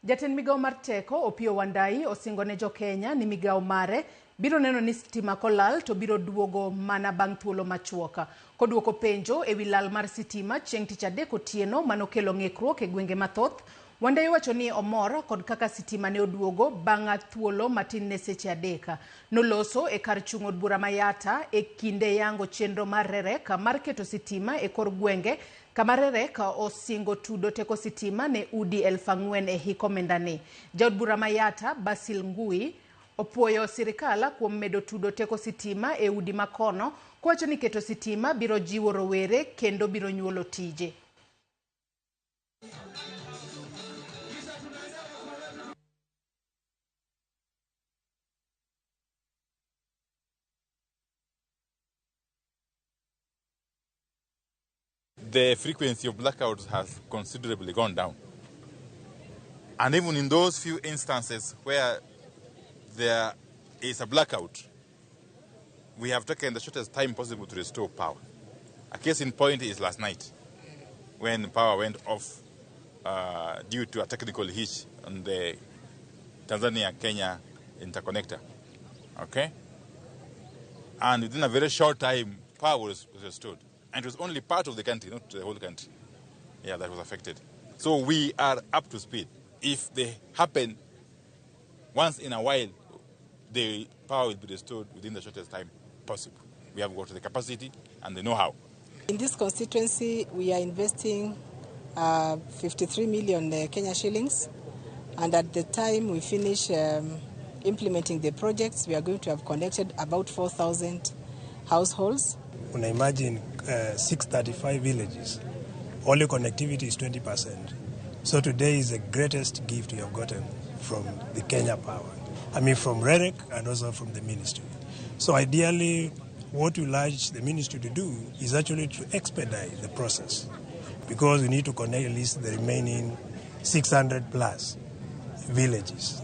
Jatend migawo mar teko Opiyo Wandayi osingo ne jokenya ni migawo mare biro neno ni sitima kolal to biro duogo mana bang' thuolo machuok. Koduoko penjo ewi lal mar sitima chieng' tich adek otieno manokelo ng'ikruok e gwenge mathoth, Wandayi wacho ni omor kod kaka sitima ne oduogo bang' thuolo matin ne seche 3. Noloso e kar chung' od bura ma Yatta e kinde yango chenro mar REREC mar keto sitima e kor gwenge kama REREC osingo tudo teko sitima ne udi 4,000 e hik omendani. Jaod bura ma Yatta Basil Ngui opuoyo sirikal kuom medo tudo teko sitima e udi makono kowacho ni keto sitima biro jiwo rowere kendo biro nyuolo tije. The frequency of blackouts has considerably gone down. And even in those few instances where there is a blackout, we have taken the shortest time possible to restore power. A case in point is last night, when power went off due to a technical hitch on the Tanzania-Kenya interconnector. Okay? And within a very short time, power was restored. And it was only part of the country, not the whole country, that was affected. So we are up to speed. If they happen once in a while, the power will be restored within the shortest time possible. We have got the capacity and the know-how. In this constituency, we are investing 53 million Kenya shillings. And at the time we finish implementing the projects, we are going to have connected about 4,000 households. When I imagine 635 villages, only connectivity is 20%. So today is the greatest gift we have gotten from the Kenya Power. I mean from REREC and also from the ministry. So ideally, what we urge the ministry to do is actually to expedite the process, because we need to connect at least the remaining 600 plus villages.